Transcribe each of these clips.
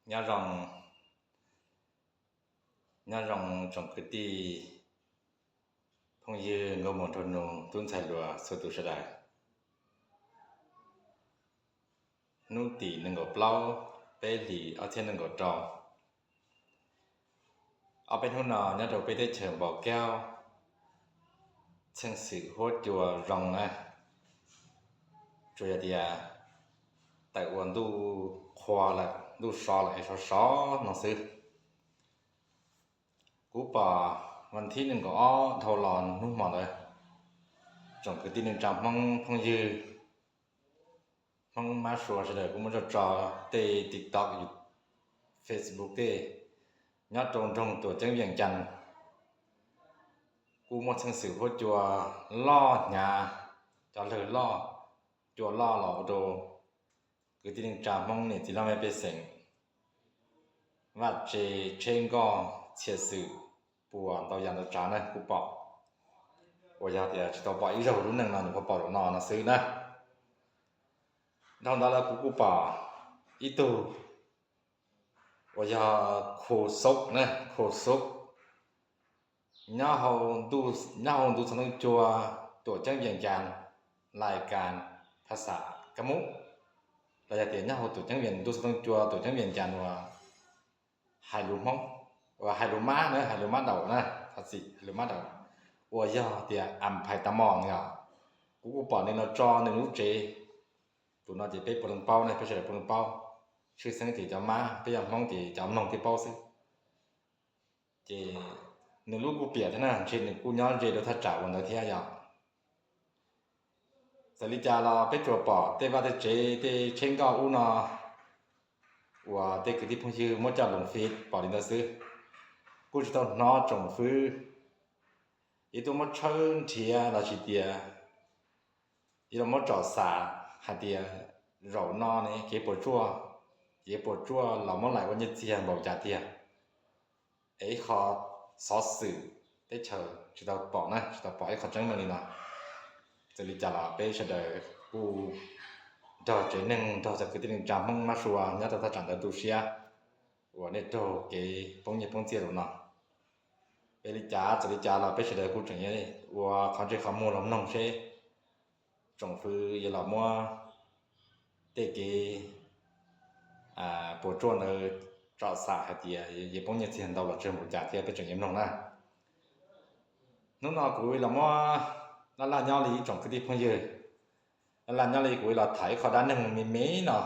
Nyob zoo, nyob zoo tsoom kwv tij phooj ywg nkauj muam nraug nus tub ntxhais hluas txhua tus sawv daws. Hnub tim nees nkaum plaub peb hlis ob txhiab nees nkaum rau. Ob peb hnub no nyob rau peb teb chaws Npau Kaub, txheej xwm huab cua zoo na, tsuas yog tias tawm ua ntuj qhua lawm, ntuj so lawm es sov sov no xwb. Kuv pom vas thib nees nkaum ob dhau los hnub hmo ntawd, tsoom kwv tij neej tsa Hmoob phooj ywg, Hmoob mab sua sawv daws kuj muab tso tso tej TikTok, Facebook tej nyob rau nroog Tuam Ceeb Vias Cas, kuj muaj txheej xwm huab cua loj hnyav, cov lawg loj, cua loj los ua rau kwv tij neej tsa Hmoob niam txiv laj mej pej xeem vaj tse, tsheb nkoj, txhia xwm puas ntau yam ntau tsav na kuj pom. Uas yog tias tsis tau pom ib zaug lub neej no nyuam qhuav pom zaum no no xwb na. Dhau ntawd lawm kuv kuj pom ib tug uas yog Khu Xub na, Khu Xub, nyob hauv ntu xov tooj cua Tuam Ceeb Vias Cas, lais kas phas xas Kab Mub, los yog tias nyob hauv Tuam Ceeb Vias, ntu xov tooj cua Tuam Ceeb Vias Cas uas hais lus Hmoob, uas hais lus Mab na, hais lus Mab Daum na, thov txim, hais lus Mab Daum, uas yog tias Am Phais Tas Mos yog. Kuv kuj pom nws los tso nws lub tsev. Tus no ces peb puav leej paub ne, peb sawv daws puav leej paub. Tshwj xeeb ces cov Mab, peb yog Hmoob ces cov mloog thiaj paub xwb. Ces nws lub kuj piam thiab na, ntshe nws kuj nyob ze rau thaj tsam uas ntawd thiab yog. Txawm li cas los peb tsuas pom tej vaj tej tsev tej tsheb nkoj ub no uas tej kwv tij phooj ywg muab coj loo fij pom li ntawd xwb. Kuj tsis tau hnov tsoom fwv yuav tuaj muab tshawb nrhiav los sis tias yuav los muab tsom xam hais tias zaum no ne kev puas tsuaj, kev puas tsuaj los muab lais ua nyiaj txiag npaum cas tiag. Es ib qho xov xwm teb chaws tsis tau pom na, tsis tau pom ib qho tseeb meej li no. Txawm li cas los peb sawv daws kuj nrog tsev neeg, nrog cov kwv tij neej tsa Hmoob mab sua nyob rau thaj tsam ntawd tu siab uas nej raug kev poob nyiaj poob txiaj zaum no. Peb li cas, txawm li cas los peb sawv daws kuj tseem ua qhov ntsej qhov muag los mloog seb tsoom fwv yuav los muab tej kev puas tsuaj ntawd tsom xam hais tias yuav poob nyiaj txiag ntau los tsawg npaum cas thiab peb tseem yuav mloog na. Hnub no kuv los muab laj laj nyob li ib tsoom kwv tij phooj ywg, laj laj nyob li kuv los tham ib qho dab neeg me me no,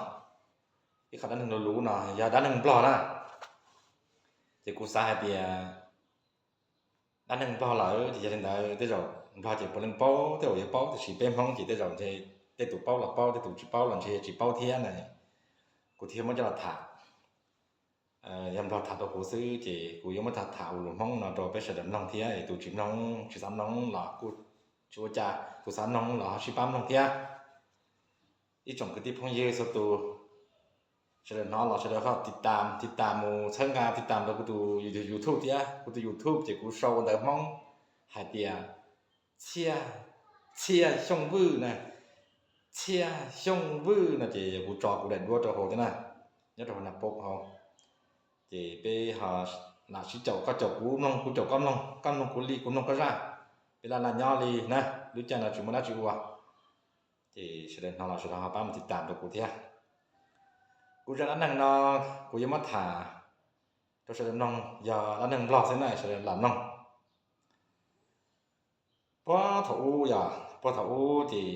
ib qho dab neeg luv luv no yog dab neeg Nplog na. Ces kuv xav hais tias dab neeg Nplog lawm ces yog li ntawd tej zaum Nplog ces puav leej paub, tej zaum yuav paub, tiam sis peb Hmoob ces tej zaum ntshe tej tus paub los paub, tej tus tsis paub los ntshe tsis paub thiab na. Kuv thiaj muab coj los tham. Yog Nplog tham rau kuv xwb ces kuv yuav muab tham tham ua lus Hmoob no rau peb sawv daws mloog thiab, es tus tsis mloog tsis xav mloog los kuj tsis ua cas, tus xav mloog los ho sib pab mloog thiab. Ib tsoom kwv tij phooj ywg txhua tus, sawv daws hnov los sawv daws ho tiv tas, tiv tas mus txhawb nqa tiv tas rau kuv tus YouTube thiab. Kuv tus YouTube ces kuv sau ua ntawv Hmoob hais tias Txhiaj, Txhiaj Xyooj Vwj na, Txhiaj Xyooj Vwj no ces yog kuv tso kuv daim duab rau hauv thiab na, nyob rau hauv naj pob hauv. Ces peb ho lam sib caum, koj caum kuv mloog, kuv caum koj mloog, koj mloog kuv li, kuv mloog koj zaj. Peb laj laj nyob li na, lub caij no tsis muaj dab tsi ua. Ces sawv daws hnov los sawv daws ho pab mus tiv tas rau kuv thiab. Kuv zaj dab neeg no kuv yuav muab tham rau sawv daws mloog, yog dab neeg Nplog xwb na, sawv daws lam mloog. Puag thaum ub yog, puag thaum ub ces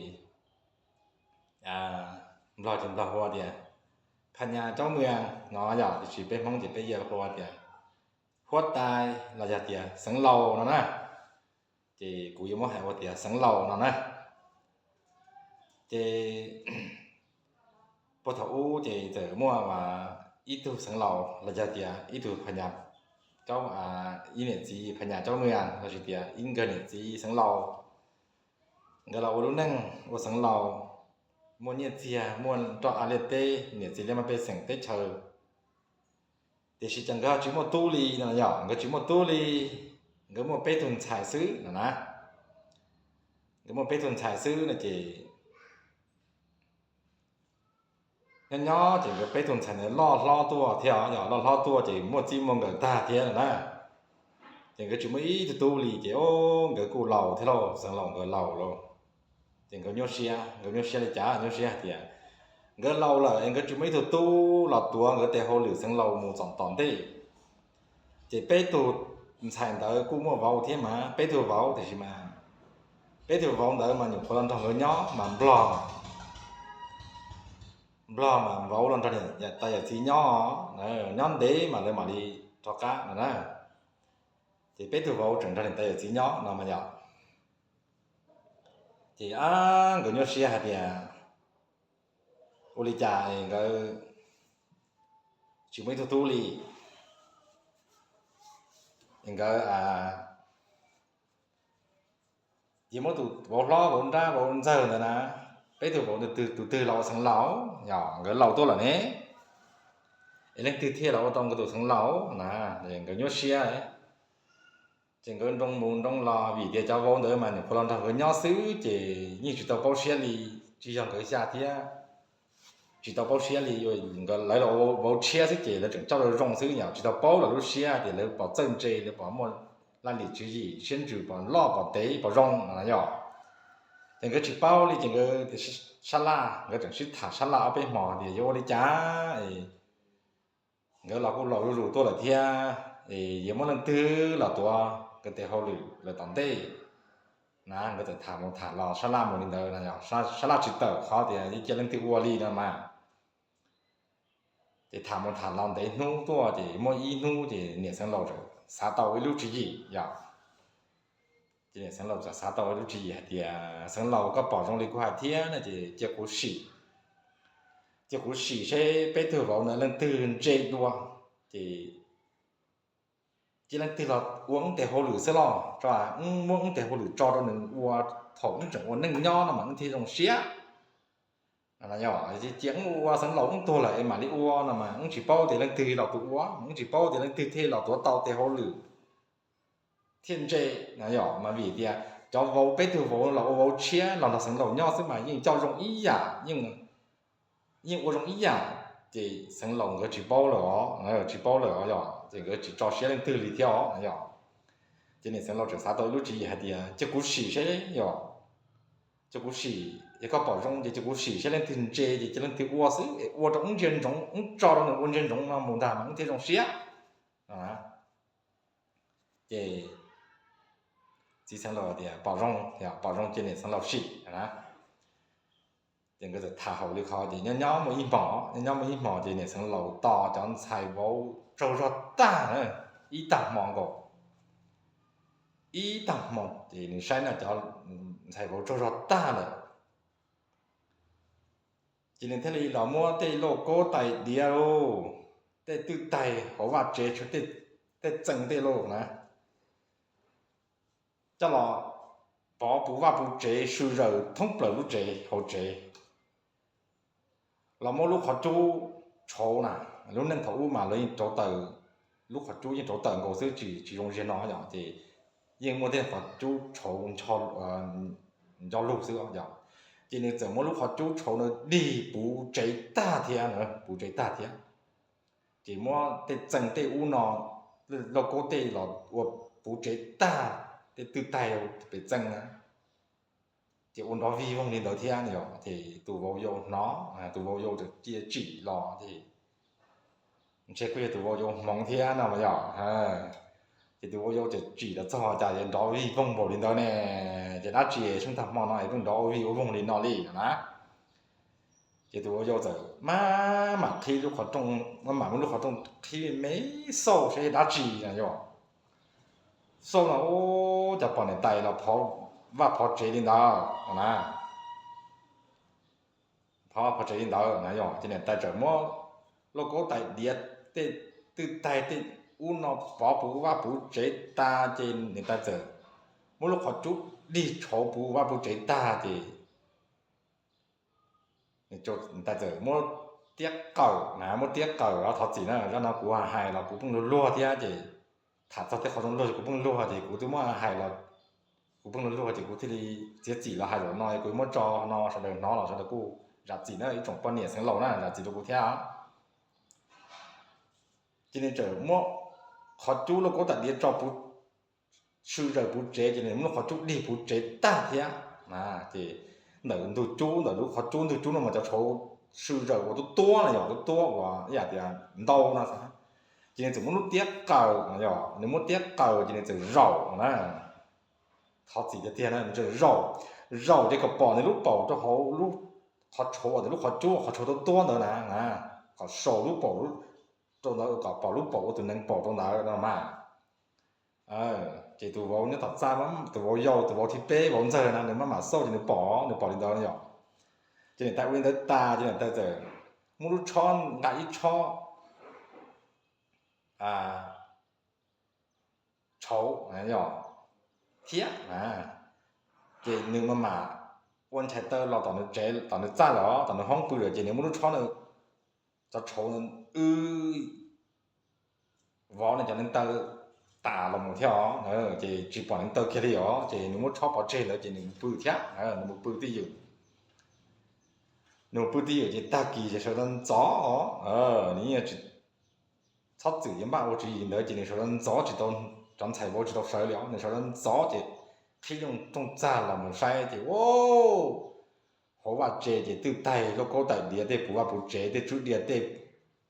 Nplog ces Nplog hu tias Phas Nyas Caub Mws no yog, tiam sis peb Hmoob ces peb yuav hu tias Huab Tais los yog tias Xeev Laus no na. Ces kuv yuav muab hais ua tias Xeev Laus no na. Ces puag thaum ub ces txawm muaj ib tug Xeev Laus los yog tias ib tug Phas Nyas, ib niam txiv Phas Nyas Caub Mws los sis tias ib nkawg niam txiv Xeev Laus. Nkawd los ua lub neej ua Xeev Laus, muaj nyiaj txiag, muaj nroj av liaj teb, niam txiv liaj mej pej xeem teb chaws. Tiam sis ces nkawd tsis muaj tub li no yog, nkawd tsis muaj tub li. Nkawd muaj peb tug ntxhais xwb no na. Nkawd muaj peb tug ntxhais xwb no ces Nyob nyob ces nkawd peb tug ntxhais ntawd loj hlob tuaj thiab, yog loj hlob tuaj ces muaj txij muaj nkawm tag thiab na. Ces nkawd tsis muaj ib tug tub li ces o, nkawd kuj laus thiab lauj, xeev laus nkawd laus lauj. Ces nkawd nyuaj siab, nkawd nyuaj siab li cas? Nyuaj siab hais tias nkawd laus lawm es nkawd tsis muaj ib tug tub los tuav nkawd tes hauj lwm xeev laus mus txog tom ntej. Ces peb tug ntxhais ntawd kuj muaj vauv thiab mas, peb tug vauv, tiam sis mas peb tug vauv ntawd mas nyuam qhuav los nrog nkawd nyob mas nplog, nplog mas vauv los nrog niam tais yawm txiv nyob, nyob ntev mas lawv mam li rov qab no na. Ces peb tug vauv tseem nrog niam tais yawm txiv nyob no mas yog. Ces ab nkawd nyuaj siab hais tias ua li cas nkawd tsis muaj ib tug tub li, nkawd cia muab tus vauv hlob vauv nrab vauv ntxawg ntawd na, peb tug vauv tus twg los ua xeev laus, yog nkawd laus tuaj lawm ne, es leej twg thiaj los ua tau nkawd tus xeev laus na? Nkawd nyuaj siab. Ces nkawd nroo mus nroo los vim tias cov vauv ntawd mas nyuam qhuav los nrog nkawd nyob xwb ces yeej tsis tau paub siab li, tsis yog nkawd xya thiab. Tsis tau paub siab li, nkawd lawv los vauv tshiab xwb ces lawv tseem coj zoo zoo xwb, yog tsis tau paub lawv lub siab tias lawv pom txawj ntse, lawv pom muaj laj lim tswv yim siab ntsws, pom loj pom ntev pom zoo no yog. Ces nkawd tsis paub li ces nkawd sab laj, nkawd tseem sib tham sab laj ob peb hmo tias yuav ua li cas, nkawd los kuj laus zuj zus tuaj lawm thiab, es yuav muab leej twg los tuav nkawd tes hauj lwm lawm tom ntej na. Nkawd txawm tham mus tham los sab laj mus li ntawd, sab laj tsis tawm qhov tias yuav cia leej twg ua li no mas. Ces tham mus tham los ntev hnub tuaj ces muaj ib hnub ces niam xeev laus txawm xav tau ib lub tswv yim yom. Ces niam xeev laus txawm xav tau ib lub tswv yim hais tias, xeev laus, koj pom zoo li kuv hais thiab no ces cia kuv sim, cia kuv sim seb peb tug vauv ntawd leej twg ntse dua, ces cia leej twg los ua wb tes hauj lwm xwb los, muab wb tes hauj lwm tso rau nws ua thaum wb tseem ua neej nyob no mas wb thiaj zoo siab. Cia wb ua, xeev laus wb tuag lawm es mam li ua no mas wb tsis paub tias leej twg los tus ua, wb tsis paub tias leej twg thiaj los tuav tau tes hauj lwm thiaj ntse no yom. Mas vim tias cov vauv, peb tug vauv los ua vauv tshiab los nrog xeev laus nyob xwb mas yeej coj zoo ib yam, yeej ua zoo ib yam. Ces xeev laus nkawd tsis paub lawm os, tsis paub lawm os yom, ces nkawd tsis tso siab leej twg li thiab os yom. Ces niam xeev laus tseem xav tau ib lub tswv yim hais tias cia kuv sim seb yom, cia kuv sim, es koj pom zoo ces cia kuv sim seb leej twg ntse ces cia leej twg ua xwb, es ua rau wb ntsia ntsoov, wb tso rau nws ua ntsia ntsoov no mus ntag mas wb thiaj zoo siab. Ces txiv xeev laus tias pom zoo, pom zoo ces niam xeev laus sim na. Ces nkawd txawm tham haum li qhov ces nyob nyob muaj ib hmos, nyob nyob muaj ib hmos ces niam xeev laus tos cov ntxhais vauv tsaug zog tag, ib tag hmo nkaus, ib tag hmo ces nws saib no cov ntxhais vauv tsaug zog tag lawm. Ces nws thiaj li los muab tej lauj kaub tais diav lauj, tej twj tais hauv vaj tsev, tej txee tej lauj na, coj los pov puv vaj puv tsev sw zaws thoob plaws lub tsev hauv tsev, los muab lub qhov cub tshauv na. Lub neej thaum ub mas lawv yeej rauv taws, lub qhov cub yeej rauv taws nkaus xwb, tsis zoo ziag no yom, ces yeej muaj tej qhov cub tshauv nco lug xwb yom. Ces nws txawm muab lub qhov cub tshauv na dig puv tsev tag thiab, puv tsev tag thiab. Ces muab tej txee tej ub no, lauj kaub tej los ua puv tsev tag, tej twj tais pem txee na. Ces ua nrov vij voog li ntawd thiab yom. Ces tus vauv yau hnov, tus vauv yau txawm cia tsim los ces ntshe kuj yog tus vauv yau hmoov thiab no mas yom. Ces tus vauv yau txawm tsim los txog cas yuav nrov vij voog npaum li ntawd ne, ces dab tsi es sab tag hmo no es pheej nrov ua vij ua voog li no li na. Ces tus vauv yau txawm maj mam qhib lub qhov rooj, maj mam muab lub qhov rooj qhib me xauj seb dab tsi na yom. Xauj no ub, cas pom niam tais los phov vaj phov tsev li ntawd na. Phov vaj phov tsev li ntawd na yom, ces niam tais txawm muab lauj kaub tais diav, tej twj tais tej ub no pov puv vaj puv tsev tas ces niam tais txawm muab lub qhov cub dig tshauv puv vaj puv tsev tag ces niam tais txawm muab tiab qawm na, muab tiab qawm os, thov txim na, zaj no kuv hais los kuv pheej luag luag thiab ces tham txog tej qhov zoo luag ces kuv pheej luag ces kuv twb muab hais los kuv pheej luag luag ces kuv thiaj li txiav txim los hais zaum no, kuv muab tso no sawv daws hnov los sawv daws kuj zam txim na ib tsoom poj niam xeev laus na, zam txim rau kuv thiab. Ces nws txawm muab qhov cub lauj kaub tais diav tso puv, sw zaws puv tsev, ces nws muab lub qhov cub dig puv tsev tag thiab. Ces ntawm ntug cub, ntawm lub qhov cub ntug cub no mas cov tshauv sw zaws ua tuab tuab no yog tuab tuab uas ib yam tias ntau no. Ces nws txawm muab lub tiab qaws, yog nws muab tiab qaws ces nws txawm zaum na. Thov txim tiag tiag na, nws txawm zaum, zaum ces kom pom nws lub paum rau hauv lub qhov tshauv, ntawm lub qhov cub qhov tshauv tuab tuab ntawd na, kom saum lub paum rau ntawd kom pom lub paum ua tus nees paum rau ntawd no mas. Ces tus vauv nyob tom txaj, tus vauv yau, tus vauv thib peb, vauv ntxawg na, nws maj mam xauj ces nws pom, nws pom li ntawd yom. Ces niam tais ua li ntawd tas ces niam tais txawm muab lub tshob nqa ib tshob tshauv thiab, ces nws maj mam ua nchais taw los tom nws tsev, tom nws txaj lawm, tom nws hoob pw lawm, ces nws muab lub tshob, cov tshauv wb vauv nws cov neev taw tas los mus thiab os, ces tsis pom neev taw kiag li os, ces nws muab tshob pov tseg ntawd ces nws mus pw thiab, nws mus pw twj ywm. Nws mus pw twj ywm ces tag kis ces sawv daws ntxov, nws yeej tsis txhob txwm yuav npaj ua tswv yim ntawd ces nws sawv daws ntxov tsis tau, cov ntxhais vauv tsis tau sawv li os, nws sawv daws ntxov ces qhib rooj txaj los mus saib ces hauv vaj tse ces twb taig lauj kaub tais diav tej puv vaj puv tsev, tej tswb diav tej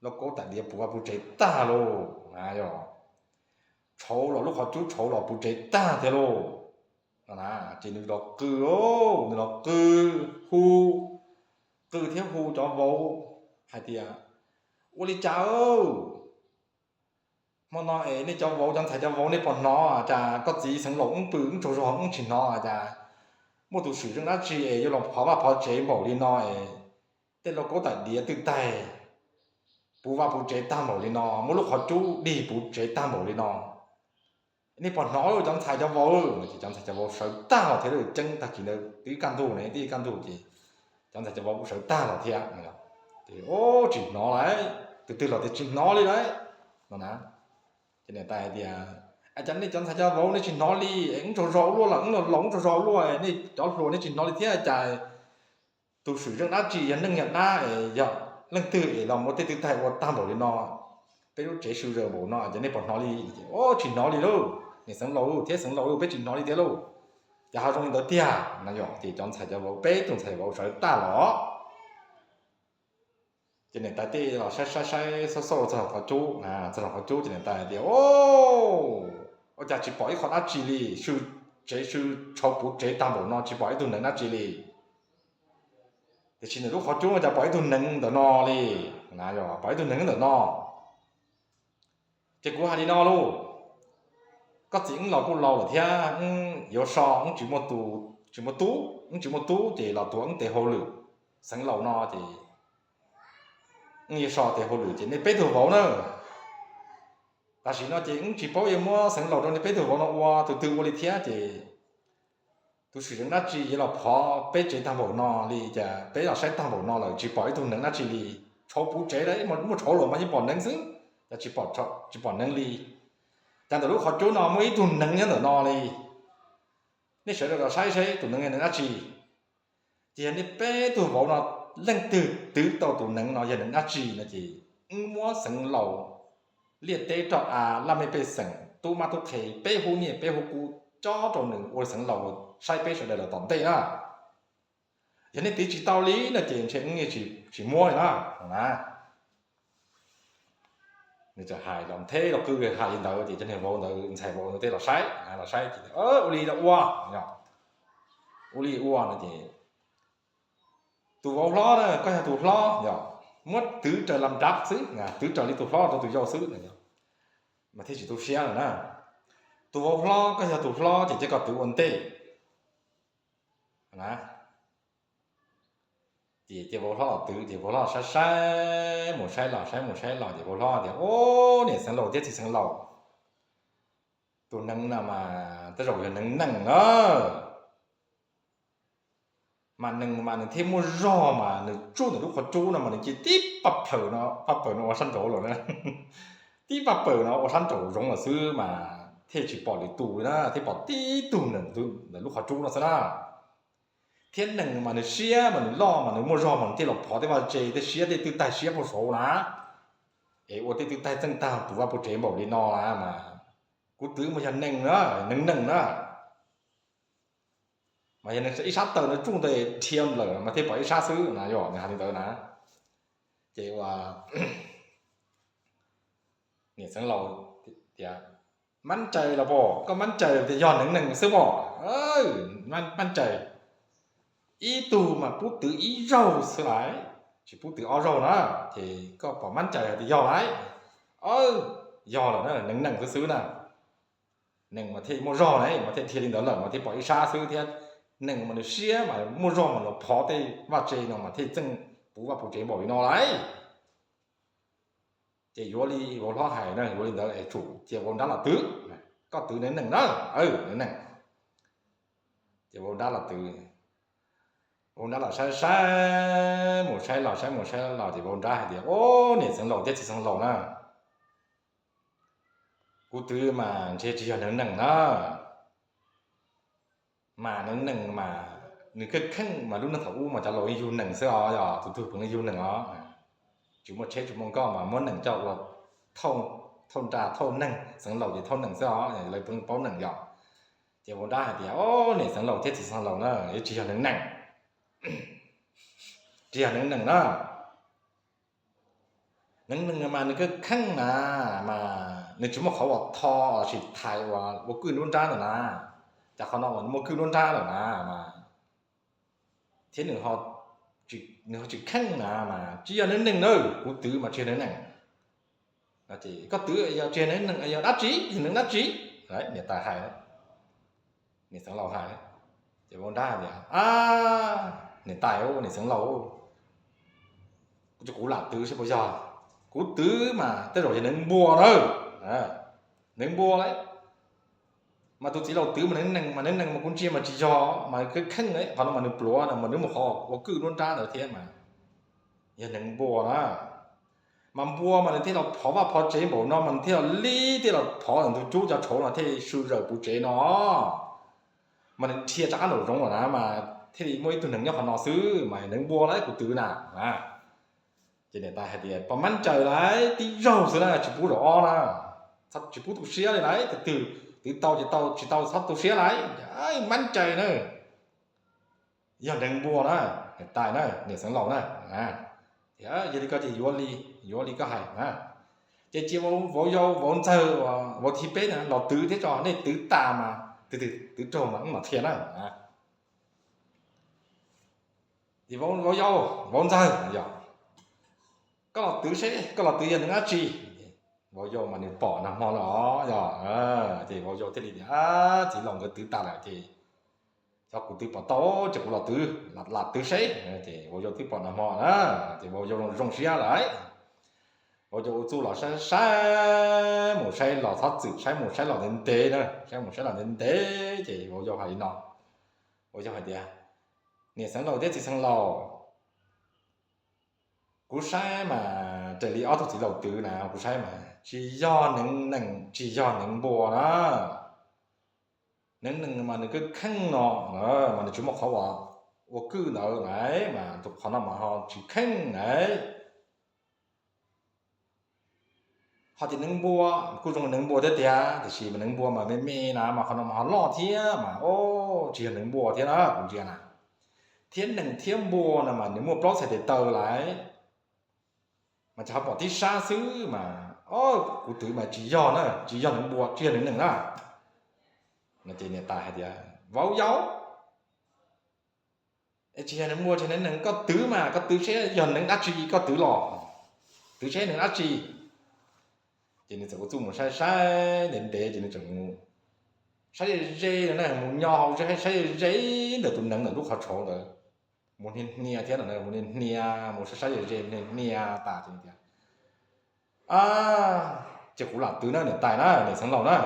lauj kaub tais diav puv vaj puv tsev tag lauj. Tshauv los lub qhov cub tshauv los puv tsev tag thiab lauj. Ces nws los qw, nws los qw, hu, qw thiab hu cov vauv hais tias, ua li cas, hmo no es nej cov vauv, cov ntxhais cov vauv nej puas hnov cas koj txiv xeev laus wb pw wb tsaug zog wb tsis hnov cas muaj tus swm zeej dab tsi es yuav los phov vaj phov tsev npaum li no es tej lauj kaub tais diav twb taig puv vaj puv tsev tag npaum li no, muab lub qhov cub dig puv tsev tag npaum li no. Nej puas hnov cov ntxhais cov vauv? Ces cov ntxhais cov vauv sawv tag los thiab, ceeb tag kis ntawd twb kaj ntug ne, twb kaj ntug ces cov ntxhais cov vauv kuj sawv tag los thiab. Ces tsis hnov lawm, tus twg los tias tsis hnov li lawm no na. Ces niam tais hais tias, cas nej cov ntxhais cov vauv nej tsis hnov li, wb tsaug zog ua luaj lawm, wb los laus wb tsaug zog ua luaj, nej cov hluas nej tsis hnov li thiab cas tus swm zeej dab tsi, yog neeg yog dab, yog leej twg es los muab tej twb taig ua tag npaum li no, peb lub tsev sw zaws npaum no ces nej puas hnov li? Ces, o, tsis hnov li lauj, niam xeev laus thiab xeev laus, peb tsis hnov li thiab lauj. Ces ho zoo li ntawd tiag no yom, ces cov ntxhais cov vauv, peb tug ntxhais vauv sawv tag los. Ces niam tais tej los saib saib saib xauj xauj txog qhov cub, txog qhov cub ces niam tais tias, o, ua cas tsis pom ib qho dab tsi li, sw tsev sw tshauv puv tsev tag npaum no tsis pom ib tug neev dab tsi li. Tiam sis nws lub qhov cub no cas pom ib tug neev ntawm no li, pom ib tug neev ntawm no. Ces kuv hais li no lauj, koj txiv wb los kuj laus lawm thiab, wb yuav so, wb tsis muaj tub, wb tsis muaj tub ces los tuav wb tes hauj lwm xeev laus no ces wb yuav so tes hauj lwm ces nej peb tug vauv na. Tam sim no ces wb tsis paub yuav muab xeev laus rau nej peb tug vauv no ua, tus twg ua li thiab ces tus swm zeej dab tsi yuav los phov peb tsev tag npaum no li, cas peb los saib tag npaum no lawm tsis pom ib tug neev dab tsi li. Tshauv puv tsev lawm, muaj tshauv los mas yeej pom neev xwb, cas tsis pom neev li. Cas ntawm lub qhov cub no muaj ib tug neev nyob ntawm no li. Nej sawv daws los saib seb tus neev yog neev dab tsi. Ces yog nej peb tug vauv no leej twg twv tau tus neev no yog neev dab tsi no ces wb muab xeev laus liaj teb roj av laj mej pej xeem tub mab tub qhe peb hub nyiaj peb hub kub cob rau nws ua xeev laus saib peb sawv daws lawm tom ntej na. Yog nej twv tsis tau li no ces ntshe wb tsis muab li na. Nws txawm hais los ntheb los qw hais li ntawd ces cov niag vauv ntawd, ntxhais vauv ntawd tej los saib, los saib ces ua li los ua, ua li ua no ces tus vauv hlob na, koj yog tus hlob yog, muab twv raws lam nrab xwb, twv raws li tus hlob rau tus yau xwb no, mas thiaj tsis tu siab lawm na. Tus vauv hlob, koj yog tus hlob ces cia koj twv ua ntej. Ces cia vauv hlob los twv ces vauv hlob saib saib mus saib los saib mus saib los ces vauv hlob tias, o, niam xeev laus thiab txiv xeev laus, tus neev no mas tej zaum yog neev neeg na. Mas neeg mas nws thiaj muaj zog mas nws tsuj ntawm lub qhov cub no mas nws cia tib paj plaws no, paj plaws no ua sab nraud lawm na. Tib paj plaws no ua sab nraud zoov lawm xwb mas thiaj tsis pom lwm tus li na, thiaj pom tib tug neev ntawm lub qhov cub no xwb na. Thiab nees mas nws siab mas nws loj mas nws muaj zog mas nws thiaj los phov tej vaj tse tej siab tej twj taig siab puag saud na. Es ua tej twj taig txeej tag puv vaj puv tsev npaum li no na mas kuv twv mas yog nees na, nees nees na. Mas yog ib sab taw no tsuj ntawd dhia lawm mas thiaj pom ib sab xwb na, yog nws hais li ntawd na. Ces ua niam Xeev Laus tias, mab cais los pom, koj mab cais tias yog nees nees xwb pom, mab cais. Ib tug mas pub twv ib zaug xwb lawm, tsis pub twv ob zaug na, ces koj pom mab cais hais tias yog lawm. Yog lawm na, nees nees xwb xwb na. Nees mas thiaj muaj zog na, mas thiaj dhia li ntawd lawm mas thiaj pom ib sab xwb thiab. Nees mas nws siab mas muaj zog mas los phov tej vaj tse no mas thiaj txeej puv vaj puv tsev npaum li no lawm. Ces yuav li vauv hlob hais na, yuav li ntawd es tsum cia vauv nrab los twv, koj twv nees nees na, nees nees. Ces vauv nrab los twv, vauv nrab los saib saib mus saib los saib mus saib los ces vauv nrab hais tias, o, niam Xeev Laus thiab txiv Xeev Laus na, kuv twv mas ntshe tsis yog nees nees na. Mas nees nees mas nws kheej kheej mas lub neej thaum ub mas cov laus yeej yug nees xwb os, yog tus tug pheej yug nees os. Tsis muaj tsheb tsis muaj nkoj mas muab nees coj ua thauj nra thauj neeg, Xeev Laus ces thauj nees xwb os, lawv pheej paub nees yom. Ces vauv nrab hais tias, o, niam Xeev Laus thiab txiv Xeev Laus na, tsis yog nees nees, tsis yog nees nees na. Nees nees mas nws kheej kheej na, mas nws tsis muaj qhov uas tho lossis thaiv uas ua kwj nruab nrab ntawm na. Cas qhov no uas nws muaj kwj nruab nrab lawm na mas, thiab nws ho tsis kheej na mas tsis yog nees nees na, kuv twv mas tsis yog nees nees. Koj twv yog tsis yog nees nees yog dab tsi, yog nees dab tsi? Niam tais hais, niam Xeev Laus hais. Ces vauv nrab tias, a, niam tais, niam Xeev Laus, kuv lam twv seb puas yog. Kuv twv mas tej zaum yog nees npua na, nees npua lauj. Mas tus txiv laus twv mas nees nees mas nees nees mas kuv ntsia mas tsis yog, mas kheej kheej qhov no mas nws pluav no mas nws muaj qhov ua kwj nruab nrab ntawd thiab mas yog nees npua na. Mas npua mas nws thiaj los phov vaj phov tsev npaum no mas nws thiaj los li thiaj los phov ntug cub cov tshauv no thiaj sw zawm puv tsev no. Mas nws dhia rov qab nraum zoov lawm na mas thiaj li muaj ib tug nees nyob qhov no xwb mas nees npua lauj kuv twv na. Ces niam tais hais tias pom mab cais lauj, tib zaug xwb na, tsis pub zaum ob na, tsis pub tu siab li lauj, tus twg twv tau ces tau, tsis tau txhob tu siab lauj, mab cais na. Yog nees npua na, niam tais na, niam Xeev Laus na. Yog li ko ces yuav li, yuav li koj hais na. Ces cia vauv yau vauv ntxawg, vauv thib peb na los twv thiab tso, nej twv tas mas twv raug mas wb mam qhia na. Ces vauv yau vauv ntxawg, yog koj los twv seb koj los twv yog nees dab tsi. Vauv yau mas nws pom nag hmo lawm os, yog. Ces vauv yau thiaj li tias, txiv laus nkawd twv tas lawm ces xyov kuv twv puas tau, ces kuv los twv, lam twv seb. Ces vauv yau twb pom nag hmo na, ces vauv yau zoo siab lawm. Vauv yau ua txuj los saib saib mus saib los, txhob txwm saib mus saib los ntev ntev na, saib mus saib los ntev ntev ces vauv yau hais li no, vauv yau hais tias, niam Xeev Laus thiab txiv Xeev Laus, kuv saib mas raws li ob tug txiv laus twv na, kuv saib mas tsis yog nees nees tsis yog nees npua na. Nees nees mas nws kheej kheej no, mas nws tsis muaj qhov uas ua kwj ntawd na, mas tus qhov no mas ho tsis kheej na. Ho tias nees npua kuj zoo nees npua thiab tiag, tiam sis mas nees npua mas me me na, mas qhov no mas ho loj thiab mas, o, tsis yog nees npua thiab na kuv ntsia na. Thiab nees thiab npua no mas nws muaj plaub txhais tes taw lawm, mas ces ho pom tib sab xwb mas, o, kuv twv mas tsis yog na, tsis yog nees npua tsis yog nees nees na. No ces niam tais hais tias, vauv yau, es tsis yog nees npua tsis yog nees nees, koj twv mas koj twv seb yog nees dab tsi koj twv los, twv seb nees dab tsi. Ces nws txawm ua txuj mus saib saib ntev ntev ces nws txawm mus saib ze ze no na, mus nyo hauv ze saib ze ze ntawm tus nees ntawm lub qhov tshauv ntawd, mus hnia hnia thiab no, mus hnia hnia, mus saib saib ze ze hnia hnia tas ces tias, ces kuv lam twv na niam tais na, niam Xeev Laus na.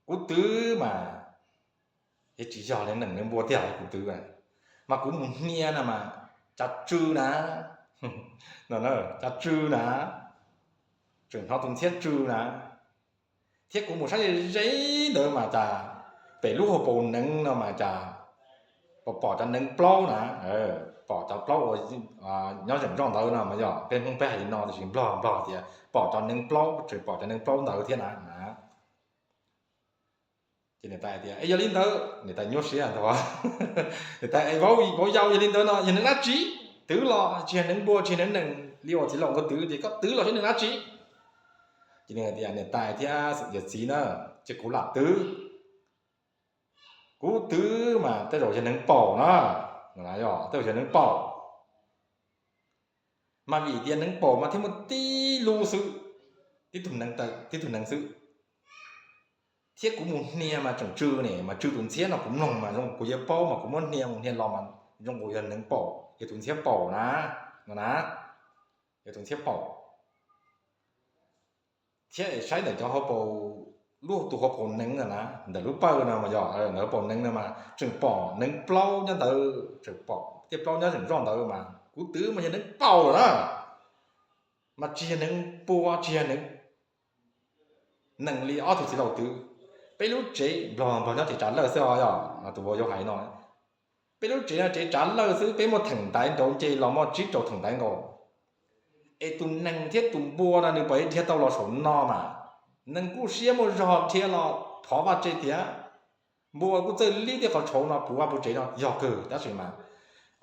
Kuv twv mas, es tsis yog nees nees npua tiag kuv twv, mas kuv mus hnia no mas, cas tsw na, cas tsw na, tseem hnov tus ntxhiab tsw na, thiab kuv mus saib ze ze ntawd mas cas Pem lub hauv paus neev no mas cas pom, pom cov neev plaub na, pom cov plaub uas nyob zeem zoj ntawd no mas yog peb Hmoob peb hais li no, tiam sis Nplog, Nplog tias pom cov neev plaub, tseem pom cov neev plaub ntawd thiab na. Ces niam tais tias, Es yog li ntawd, niam tais nyuaj siab ntag. Niam tais, Vauv, vauv yau, yog li ntawd no yog neev dab tsi? Twv los tsis yog neev npua, tsis yog neev nees li uas txiv laus nkawd twv, ces koj twv los saib neev dab tsi? Ces nws tias, Niam tais thiab yawm txiv na, ces kuv lam twv. Kuv twv mas tej zaum yog neev paum na, tej zaum yog neev paum. Mas vim tias neev paum mas thiaj muaj tib lub xwb, tib tug neev xwb. Thiab kuv mus hnia mas tseem tsw ne, mas tsw tus ntxhiab no kuv mloog mas zoo kuv yuav paub, mas kuv muab hnia mus hnia los mas zoo kuv yog neev paum, yog tus ntxhiab paum na, no na, yog tus ntxhiab paum. Thiab es saib ntawm cov hauv paus, lub tus hauv paus neev na, ntawm lub pawg no mas yog ntawm hauv paus neev no mas tseem pom neev plaub nyob ntawd, tseem pom tej plaub nyob zeem zoj ntawd mas kuv twv mas yog neev paum na, mas tsis yog neev npua, tsis yog neev nees li ob tug txiv laus twv. Peb lub tsev, Nplog, Nplog nyob tsev tsav lawj xwb os, yog tus vauv yau hais no, peb lub tsev no tsev tsav lawj xwb, peb muaj theem ntaiv nraud nce los muaj tsib rau theem ntaiv nkaus. Es tus nees thiab tus npua no nws pom dhia tau los saum no mas, nees kuj siab muaj zog dhia los thov vaj tse tiag. Npua kuj txawj lib tej qhov tshauv no puv vaj puv tsev no yog kawg, tab sis mas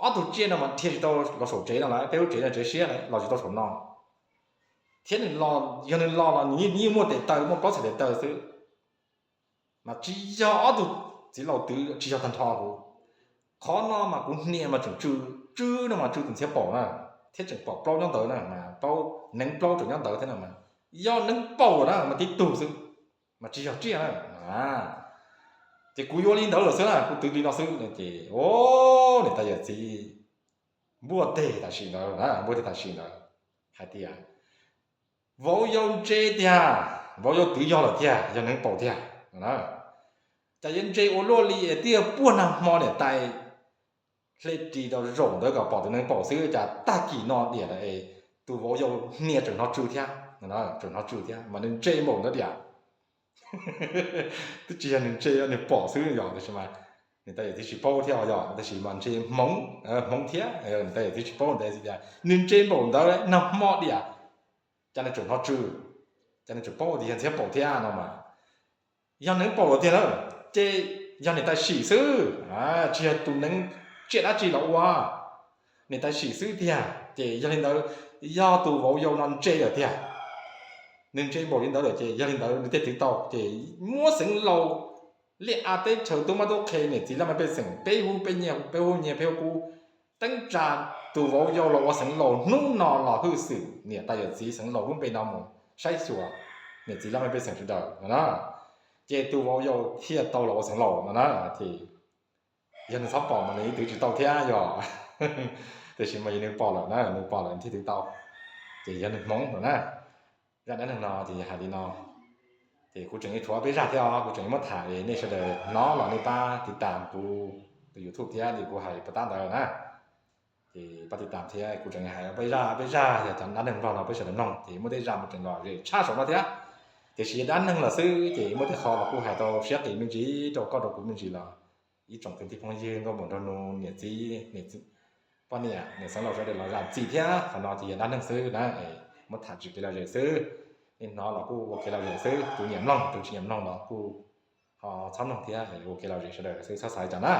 ob tug tsiaj no mas dhia tsis tau los saum tsev no lawm, peb lub tsev no tsev siab los tsis tau saum no. Thiab nws los, yog nws los los nws yeej muaj tes taw, muaj plaub txhais tes taw xwb. Mas tsis yog ob tug txiv laus twv, tsis yog tag nrho kuv. Qhov no mas kuv hnia mas tseem tsw, tsw no mas tsw tus ntxhiab paum na, thiab tseem pom plaub nyob ntawd na, mas plaub, neev plaub tseem nyob ntawd thiab no mas yog neev paum na mas tib tug xwb, mas tsis yog tsiaj na. Ces kuv yuav li ntawd lawm xwb na, kuv twv li no xwb no ces, o, niam tais yawm txiv npuaj teg tam sim ntawd, npuaj teg tam sim ntawd hais tias, Vauv yau ntse tiag, vauv yau twv yog lawm tiag, yog neev paum tiag. Cas yuav ntse ua luaj li es twb yog puag nag hmo niam tais hle ris rau zaum ntawd kom pom tus neev paum xwb, cas tag kis no diam lawm es tus vauv yau hnia tseem hnov tsw thiab, tseem hnov tsw thiab mas nws ntse npaum ntawd tiag. Twb tsis yog nws ntse, nws pom xwb yog, tab sis mas niam tais yawm txiv tsis paub thiab os, yog tab sis mas ntse hmoov, hmoov thiab, niam tais yawm txiv tsis paub, niam tais yawm txiv tias nws ntse npaum ntawd nag hmo diam, cas nws tseem hnov tsw, cas nws tseem paub tias yog ntxhiab paum thiab no mas. Yog neev paum lawm tiag na, ces yog niam tais sim xwb, tsis yog tus neev tsiaj dab tsi los ua. Niam tais sim xwb tiag, ces yog li ntawd, yog tus vauv yau no ntse lawm tiag, nws ntse npaum li ntawd lawm ces yog li ntawd nws thiaj twv tau. Ces muab xeev laus liaj a teb chaws tub mab tub qhe, niam txiv laj mej pej xeem, peb hub peb nyiag, peb hub nyiag peb hub kub, teeb tsa tus vauv yau los ua xeev laus hnub no los hwj xwm niam tais yawm txiv xeev laus lub npe no mus saib xyuas niam txiv laj mej pej xeem sawv daws no na, ces tus vauv yau thiaj tau los ua xeev laus no na. Ces yog nws txhob pom mas nws yeej twv tsis tau thiab yog, tiam sis mas yog nws pom lawm na, nws pom lawm nws thiaj twv tau. Ces yog nws hmoov no na. Zaj dab neeg no ces hais li no. Ces kuv tseem yuav tshuav peb zaj thiab os, kuv tseem yuav muab tham es nej sawv daws hnov los nej pab tiv tas kuv tus YouTube thiab li kuv hais puas tab ntawd na. Ces pab tiv tas thiab kuv tseem hais peb zaj, peb zaj yog cov dab neeg Nplog no peb sawv daws mloog, ces muaj tej zaj mas tseem lom zem tshaj saum no thiab. Tiam sis yog dab neeg lawm xwb ces muaj tej qho los kuj hais tau siab qis me ntsis rau koj rau kuv me ntsis los ib tsoom kwv tij phooj ywg nkauj muam nraug nus niam txiv, poj niam niam xeev laus sawv daws los zam txim thiab. Qhov no ces yog dab neeg xwb na, muab tham tsis kev lom zem xwb. Nej hnov los kuj ua kev lom zem xwb, tus nyiam mloog tus tsis nyiam mloog los kuj ho txhob mloog thiab, ua kev lom zem sawv daws xwb, txhob xav li cas na.